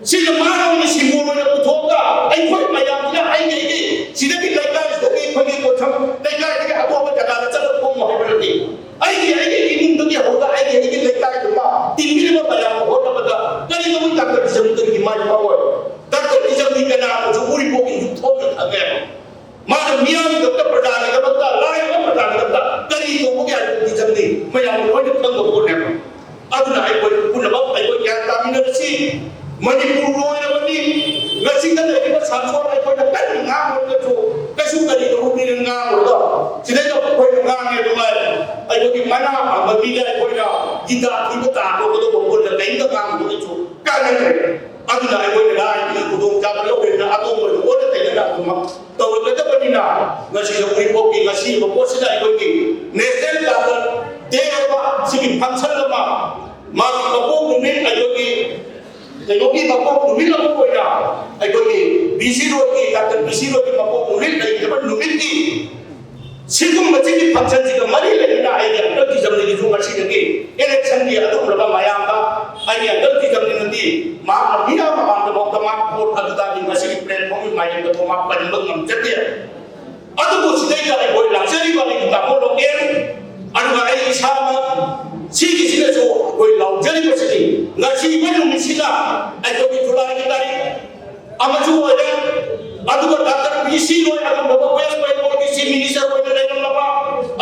ꯁꯤꯅ ꯃꯥꯅ ꯑꯣꯏꯅ ꯁꯤꯝꯕꯣꯜ ꯑꯣꯏꯅ ꯄꯨꯊꯣꯛꯑꯒ ꯑꯩꯈꯣꯏ ꯃꯌꯥꯝꯁꯤꯅ ꯑꯩꯒꯤ ꯑꯩꯒꯤ ꯁꯤꯗꯒꯤ ꯂꯩꯀꯥꯏꯁꯤꯗꯒꯤ ꯑꯩꯈꯣꯏꯒꯤ ꯄꯣꯠꯁꯪ ꯂꯩꯀꯥꯏꯗꯒꯤ ꯑꯇꯣꯞꯄ ꯖꯒꯥꯗ ꯆꯠꯂꯒ ꯐꯝꯃꯣ ꯍꯥꯏꯕ ꯅꯠꯇꯦ꯫ ꯑꯩꯒꯤ ꯑꯩꯒꯤ ꯏꯃꯨꯡꯗꯒꯤ ꯍꯧꯔꯒ ꯑꯩꯒꯤ ꯑꯩꯒꯤ ꯂꯩꯀꯥꯏꯗꯨꯃ ꯇꯤꯟꯕꯤꯔꯤꯕ ꯃꯌꯥꯝ ꯍꯣꯠꯅꯕꯗ ꯀꯔꯤꯗꯧꯕꯩ ꯗꯥꯛꯇꯔ ꯇꯤꯖꯝ ꯀꯔꯤꯒꯤ ꯃꯥꯏ ꯄꯥꯛꯑꯣꯏ? ꯗꯥꯛꯇꯔ ꯇꯤꯖꯝꯒꯤ ꯀꯅꯥꯅꯁꯨ ꯎꯔꯤꯄꯣꯛꯀꯤ ꯌꯨꯝ ꯊꯣꯛꯅ ꯈꯪꯉꯦ꯫ ꯃꯥꯅ ꯃꯤꯌꯥꯝꯒꯤꯗꯃꯛꯇ, ꯄ꯭ꯔꯖꯥꯒꯤꯗꯃꯛꯇ, ꯂꯥꯏꯔꯕ ꯄ꯭ꯔꯖꯥꯒꯤꯗꯃꯛꯇ ꯀꯔꯤ ꯇꯧꯕꯒꯦ ꯍꯥꯏꯕꯗꯨ ꯇꯤꯖꯝꯅꯤ ꯃꯌꯥꯝꯅ ꯂꯣꯏꯅ ꯈꯪꯕ ꯄꯣꯠꯅꯦꯕ꯫ ꯑꯗꯨꯅ ꯑꯩꯈꯣꯏ ꯄꯨꯝꯅꯃꯛ ꯑꯩꯈꯣꯏ ꯒ꯭ꯌꯥꯟ ꯇꯥꯃꯤꯟꯅꯔꯁꯤ꯫ ꯃꯅꯤꯄꯨꯔ ꯂꯣꯏꯔꯕꯅꯤ꯫ ꯉꯁꯤꯗ ꯂꯩꯔꯤꯕ ꯁꯥꯟꯊꯣꯟ ꯑꯩꯈꯣꯏꯅ ꯀꯟꯅ ꯉꯥꯡꯉꯨꯔꯒꯁꯨ ꯀꯩꯁꯨ ꯀꯔꯤ ꯇꯧꯔꯨꯗꯦꯅ ꯉꯥꯡꯉꯨꯔꯒ ꯁꯤꯗꯩꯗ ꯑꯩꯈꯣꯏꯅ ꯉꯥꯡꯉꯦ ꯑꯗꯨꯃꯥꯏꯅ ꯑꯩꯈꯣꯏꯒꯤ ꯃꯅꯥ ꯄꯥꯟꯕ ꯃꯤꯗ ꯑꯩꯈꯣꯏꯅ ꯒꯤꯇꯥ ꯊꯤꯕ ꯇꯥ ꯇꯧꯒꯗꯧꯕ ꯄꯣꯠꯇ ꯀꯔꯤꯝꯇ ꯉꯥꯡꯕꯗꯁꯨ ꯀꯥꯟꯅꯗ꯭ꯔꯦ꯫ ꯑꯗꯨꯅ ꯑꯩꯈꯣꯏꯅ ꯂꯥꯏꯒꯤ ꯈꯨꯗꯣꯡꯆꯥꯕ ꯂꯧꯔꯦꯅ ꯑꯇꯣꯡꯕꯗ ꯑꯣꯟꯅ ꯇꯩꯅꯅ ꯑꯗꯨꯃꯛ ꯇꯧꯔꯒꯗꯕꯅꯤꯅ ꯉꯁꯤꯗ ꯎꯔꯤꯄꯣꯛꯀꯤ ꯉꯁꯤ ꯑꯣꯏꯕ ꯄꯣꯠꯁꯤꯗ ꯑꯩꯈꯣꯏꯒꯤ ꯅꯦꯁꯅꯦꯜ ꯗꯥꯛꯇꯔ ꯗꯦ ꯍꯥꯏꯕ ꯁꯤꯒꯤ ꯐꯪꯁꯟ ꯑꯃ ꯃꯥꯒꯤ ꯃꯄꯣꯛ ꯅꯨꯃꯤꯠ ꯑꯩꯈꯣꯏꯒꯤ ꯀꯩꯅꯣꯒꯤ ꯃꯄꯣꯛ ꯅꯨꯃꯤꯠ ꯑꯃ ꯑꯣꯏꯅ ꯑꯩꯈꯣꯏꯒꯤ B C ꯔꯣꯏꯒꯤ doctor B C ꯔꯣꯏꯒꯤ ꯃꯄꯣꯛ ꯅꯨꯃꯤꯠ ꯂꯩꯈꯤꯕ ꯅꯨꯃꯤꯠꯀꯤ ꯁꯤꯒꯨꯝꯕꯁꯤꯒꯤ ꯐꯪꯁꯟꯁꯤꯒ ꯃꯔꯤ ꯂꯩꯅꯅ ꯑꯩꯒꯤ ꯑꯪꯀꯜ ꯇꯤꯖꯝꯗꯒꯤꯁꯨ ꯉꯁꯤꯗꯒꯤ ꯏꯂꯦꯛꯁꯟꯒꯤ ꯑꯗꯨꯒꯨꯝꯂꯕ ꯃꯌꯥꯝꯗ ꯑꯩꯒꯤ ꯑꯪꯀꯜ ꯇꯤꯖꯝꯅꯤꯅꯗꯤ ꯃꯍꯥꯛꯅ ꯃꯤꯌꯥꯝ ꯃꯃꯥꯡꯗꯐꯥꯎꯗ ꯃꯥ ꯚꯣꯠ ꯑꯗꯨꯗꯒꯤ ꯉꯁꯤꯒꯤ ꯄ꯭ꯂꯦꯠꯐꯣꯝꯒꯤ ꯃꯥꯏꯌꯦꯡꯗꯐꯥꯎ ꯃꯥ ꯄꯟꯕ ꯉꯝꯖꯗꯦ꯫ ꯑꯗꯨꯕꯨ ꯁꯤꯗꯩꯗ ꯑꯩꯈꯣꯏ ꯂꯥꯛꯆꯔꯤꯕ ꯑꯩꯒꯤ ꯇꯥꯃꯣ ꯂꯣꯀꯦꯜ ꯑꯗꯨꯒ ꯑꯩ ꯏꯁꯥꯃꯛ ꯁꯤꯒꯤꯁꯤꯗꯁꯨ ꯑꯩꯈꯣꯏ ꯂꯥꯎꯖꯔꯤꯕꯁꯤꯅꯤ꯫ ꯉꯁꯤꯕ ꯅꯨꯃꯤꯠꯁꯤꯗ ꯑꯩꯈꯣꯏꯒꯤ ꯖꯨꯂꯥꯏꯒꯤ ꯇꯥꯔꯤꯛ ꯑꯃꯁꯨ ꯑꯣꯏꯔꯦ꯫ ꯑꯗꯨꯒ ꯗꯥꯛꯇꯔ ꯄꯤ ꯁꯤ ꯔꯣꯏ ꯑꯗꯨꯒꯨꯝꯂꯕ ꯋꯦꯁ ꯕꯦꯡꯒꯣꯜꯒꯤ ꯆꯤꯐ ꯃꯤꯅꯤꯁꯇꯔ ꯑꯣꯏꯅ ꯂꯩꯔꯝꯂꯕ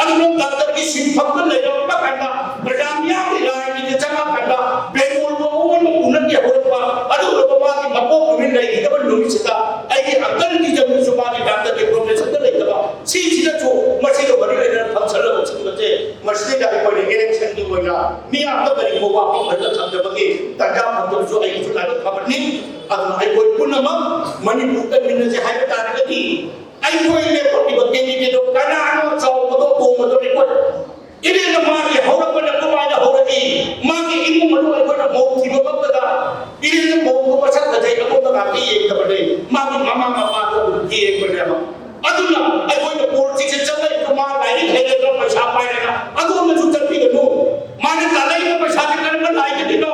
ꯑꯗꯨꯒ ꯗꯥꯛꯇꯔ ꯁꯤꯟꯐꯝꯗ ꯂꯩꯔꯝꯕ ꯀꯥꯟꯗ, ꯄ꯭ꯔꯖꯥ ꯃꯤꯌꯥꯝꯒꯤ ꯂꯥꯏꯒꯤꯗ ꯆꯪꯉꯀꯥꯟꯗ, ꯕꯦꯡꯒꯣꯜꯕꯨ ꯑꯑꯣꯟꯕ ꯄꯨꯅꯒꯦ ꯍꯧꯔꯛꯄ, ꯑꯗꯨꯒꯨꯝꯂꯕ ꯃꯥꯒꯤ ꯃꯄꯣꯛ ꯅꯨꯃꯤꯠ ꯂꯩꯈꯤꯗꯕ ꯅꯨꯃꯤꯠꯁꯤꯗ ꯑꯩꯒꯤ ꯑꯪꯀꯜ ꯀꯤꯖꯝꯗꯨꯁꯨ ꯃꯥꯒꯤ ꯗꯥꯛꯇꯔꯒꯤ ꯄ꯭ꯔꯣꯐꯦꯁꯟꯗ ꯂꯩꯇꯕ, ꯁꯤꯁꯤꯗꯁꯨ ꯃꯁꯤꯒ ꯃꯔꯤ ꯂꯩꯅꯅ ꯐꯪꯁꯜꯂꯕ ꯁꯤꯒꯨꯝꯕꯁꯦ, ꯃꯁꯤꯗꯩꯗ ꯑꯩꯈꯣꯏꯅ ꯏꯂꯦꯛꯁꯟꯒꯤ ꯑꯣꯏꯅ ꯃꯤꯌꯥꯝꯗ ꯀꯔꯤꯒꯨꯝꯕ ꯋꯥꯐꯝ ꯈꯔ ꯊꯝꯖꯕꯒꯤ ꯇꯥꯟꯖꯥ ꯐꯪꯖꯕꯁꯨ ꯑꯩꯒꯤꯁꯨ ꯂꯥꯏꯕꯛ ꯐꯕꯅꯤ꯫ ꯑꯗꯨꯅ ꯑꯩꯈꯣꯏ ꯄꯨꯝꯅꯃꯛ ꯃꯅꯤꯄꯨꯔ ꯀꯟꯃꯤꯟꯅꯁꯦ ꯍꯥꯏꯕ ꯇꯥꯔꯒꯗꯤ, ꯑꯩꯈꯣꯏ ꯂꯦꯞꯄꯛꯂꯤꯕ ꯀꯦꯟꯗꯤꯗꯦꯠꯇꯣ ꯀꯅꯥꯅꯣ ꯆꯥꯎꯕꯗꯣ ꯇꯣꯡꯕꯗꯣ ꯔꯦꯀꯣꯔꯠ ꯏꯔꯦꯟꯅ ꯃꯥꯒꯤ ꯍꯧꯔꯛꯄꯅ ꯀꯃꯥꯏꯅ ꯍꯧꯔꯛꯏ, ꯃꯥꯒꯤ ꯏꯃꯨꯡ ꯃꯅꯨꯡ ꯑꯩꯈꯣꯏꯅ ꯃꯧ ꯊꯤꯕ ꯃꯛꯇꯗ ꯏꯔꯦꯟꯅ ꯃꯧꯗꯣ ꯃꯁꯛ ꯐꯖꯩ ꯑꯗꯣꯝꯗ ꯉꯥꯛꯇ ꯌꯦꯡꯗꯕꯅꯦ, ꯃꯥꯒꯤ ꯃꯃꯥ ꯃꯄꯥꯗꯣ ꯑꯗꯨꯝ ꯌꯦꯡꯕꯅꯦꯕ꯫ ꯑꯗꯨꯅ ꯑꯩꯈꯣꯏꯅ ꯄꯣꯂꯤꯇꯤꯛꯁꯁꯦ ꯆꯪꯂꯛꯏꯗꯣ ꯃꯥ ꯂꯥꯏꯔꯤꯛ ꯍꯩꯔꯒ ꯄꯩꯁꯥ ꯄꯥꯏꯔꯒ ꯑꯗꯣꯝꯗꯁꯨ ꯆꯠꯄꯤꯒꯅꯨ꯫ ꯃꯥꯅ ꯇꯥꯜꯂꯛꯏꯕ ꯄꯩꯁꯥꯁꯦ ꯀꯔꯝꯕ ꯂꯥꯏꯗꯒꯤꯅꯣ?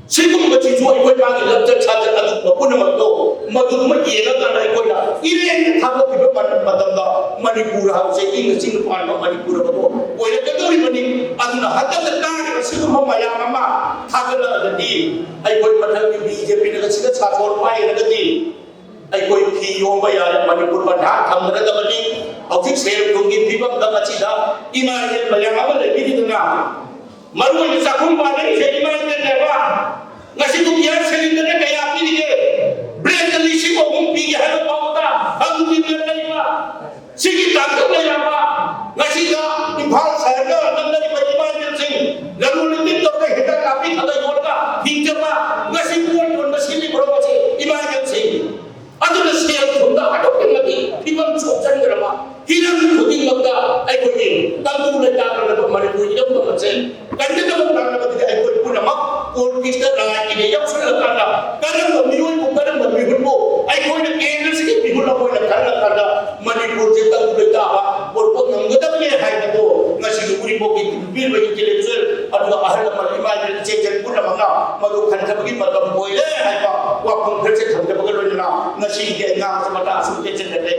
ꯁꯤꯒꯨꯝꯕꯁꯤꯁꯨ ꯑꯩꯈꯣꯏ ꯃꯥꯒꯤ ꯂꯝꯆꯠ ꯁꯥꯖꯠ ꯑꯗꯨꯒꯨꯝꯕ ꯄꯨꯝꯅꯃꯛꯇꯣ ꯃꯗꯨꯃ ꯌꯦꯡꯉꯀꯥꯟꯗ ꯑꯩꯈꯣꯏꯅ ꯏꯔꯦꯟꯅ ꯊꯥꯗꯣꯛꯈꯤꯕ ꯃꯇꯝꯗ ꯃꯅꯤꯄꯨꯔ ꯍꯥꯏꯕꯁꯦ ꯏꯪꯅ ꯆꯤꯛꯅ ꯄꯥꯟꯕ ꯃꯅꯤꯄꯨꯔ ꯑꯃꯗꯣ ꯑꯣꯏꯔꯛꯀꯗꯧꯔꯤꯕꯅꯤ꯫ ꯑꯗꯨꯅ ꯍꯟꯗꯛꯇ ꯇꯥꯔꯤꯕ ꯁꯤꯒꯨꯝꯕ ꯃꯌꯥꯝ ꯑꯃ ꯊꯥꯒꯠꯂꯛꯑꯒꯗꯤ, ꯑꯩꯈꯣꯏ ꯃꯊꯪꯒꯤ ꯕꯤ ꯖꯦ ꯄꯤꯅꯒ ꯁꯤꯗ ꯁꯥꯁꯣꯟ ꯄꯥꯏꯔꯒꯗꯤ, ꯑꯩꯈꯣꯏ ꯐꯤ ꯌꯣꯝꯕ ꯌꯥꯔꯦ, ꯃꯅꯤꯄꯨꯔ ꯕꯟꯙꯥꯟ ꯊꯝꯗ꯭ꯔꯗꯕꯅꯤ꯫ ꯍꯧꯖꯤꯛ ꯁꯦꯜ ꯊꯨꯝꯒꯤ ꯐꯤꯕꯝꯗ ꯃꯁꯤꯗ ꯏꯃꯥ ꯏꯕꯦꯜ ꯃꯌꯥꯝ ꯑꯃ ꯂꯩꯕꯤꯔꯤꯗꯅ, ꯃꯔꯨ ꯑꯣꯏꯅ ꯆꯥꯛꯈꯨꯝ ꯄꯥꯟꯅꯔꯤꯁꯦ ꯏꯃꯥ ꯏꯕꯦꯜꯅꯦꯕ꯫ ꯉꯁꯤꯕꯨ ꯒ꯭ꯌꯥꯁ ꯁꯤꯂꯤꯟꯗꯔ ꯀꯌꯥ ꯄꯤꯔꯤꯒꯦ? ꯕ꯭ꯂꯦꯛꯇ ꯂꯤꯁꯤꯡ ꯑꯍꯨꯝ ꯄꯤꯒꯦ ꯍꯥꯏꯕ ꯐꯥꯎꯕꯗ ꯍꯪꯗꯨꯅ ꯂꯩꯕ꯫ ꯁꯤꯒꯤ ꯇꯥꯡꯀꯛ ꯂꯩꯔꯕ ꯉꯁꯤꯗ ꯏꯝꯐꯥꯜ ꯁꯍꯔꯗ ꯅꯝꯅꯔꯤꯕ ꯏꯃꯥ ꯏꯕꯦꯜꯁꯤꯡ, ꯂꯂꯣꯟ ꯏꯇꯤꯛ ꯇꯧꯔꯒ ꯍꯤꯗꯥꯛ ꯅꯥꯄꯤ ꯈꯔ ꯌꯣꯜꯂꯒ ꯍꯤꯡꯖꯕ, ꯉꯁꯤ ꯄꯣꯠ ꯌꯣꯟꯕ ꯁꯤꯠꯂꯤꯕ꯭ꯔꯣ ꯃꯁꯤ ꯏꯃꯥ ꯏꯕꯦꯜꯁꯤꯡ? ꯑꯗꯨꯅ ꯁꯦꯜ ꯊꯨꯝꯗ ꯑꯗꯨꯛꯀꯤ ꯃꯇꯤꯛ ꯐꯤꯕꯝ ꯁꯣꯛꯆꯟꯈ꯭ꯔꯕ ꯍꯤꯔꯝ ꯈꯨꯗꯤꯡꯃꯛꯇ ꯑꯩꯈꯣꯏꯒꯤ ꯇꯪꯗꯨ ꯂꯩꯇꯥꯗꯅ ꯂꯩꯕ ꯃꯅꯤꯄꯨꯔ ꯏꯔꯝꯗꯝ ꯑꯁꯦ ꯀꯟꯒꯗꯕ ꯉꯥꯛꯂꯕꯗꯤ ꯑꯩꯈꯣꯏ ꯄꯨꯝꯅꯃꯛ ꯄꯣꯂꯤꯇꯤꯛꯁꯇ ꯂꯥꯏꯒꯤꯗ ꯌꯥꯎꯁꯜꯂꯀꯥꯟꯗ ꯀꯔꯝꯕ ꯃꯤꯑꯣꯏꯕꯨ, ꯀꯔꯝꯕ ꯃꯤꯍꯨꯠꯄꯨ ꯑꯩꯈꯣꯏꯅ ꯀꯦꯟꯗ꯭ꯔꯁꯤꯒꯤ ꯃꯤꯍꯨꯠ ꯑꯃ ꯑꯣꯏꯅ ꯈꯜꯂꯀꯥꯟꯗ ꯃꯅꯤꯄꯨꯔꯁꯦ ꯇꯪꯗꯨ ꯂꯩꯇꯥꯕ ꯄꯨꯔꯛꯄ ꯉꯝꯒꯗꯕꯅꯦ ꯍꯥꯏꯕꯗꯣ ꯉꯁꯤꯒꯤ ꯎꯔꯤꯄꯣꯛꯀꯤ ꯄꯤꯔꯤꯕ ꯏꯟꯇꯦꯂꯦꯛꯆꯨꯑꯦꯜ ꯑꯗꯨꯒ ꯑꯍꯜ ꯂꯃꯟ ꯏꯃꯥ ꯏꯕꯦꯜ ꯏꯆꯦ ꯏꯆꯜ ꯄꯨꯝꯅꯃꯛꯅ ꯃꯗꯨ ꯈꯟꯊꯕꯒꯤ ꯃꯇꯝ ꯑꯣꯏꯔꯦ ꯍꯥꯏꯕ ꯋꯥꯐꯝ ꯈꯔꯁꯦ ꯊꯝꯖꯕꯒ ꯂꯣꯏꯅꯅ ꯉꯁꯤꯒꯤ ꯑꯉꯥꯡꯁꯦ ꯃꯇꯥꯡ ꯑꯁꯨꯝ ꯇꯦꯟꯁꯤꯟꯖꯔꯦ꯫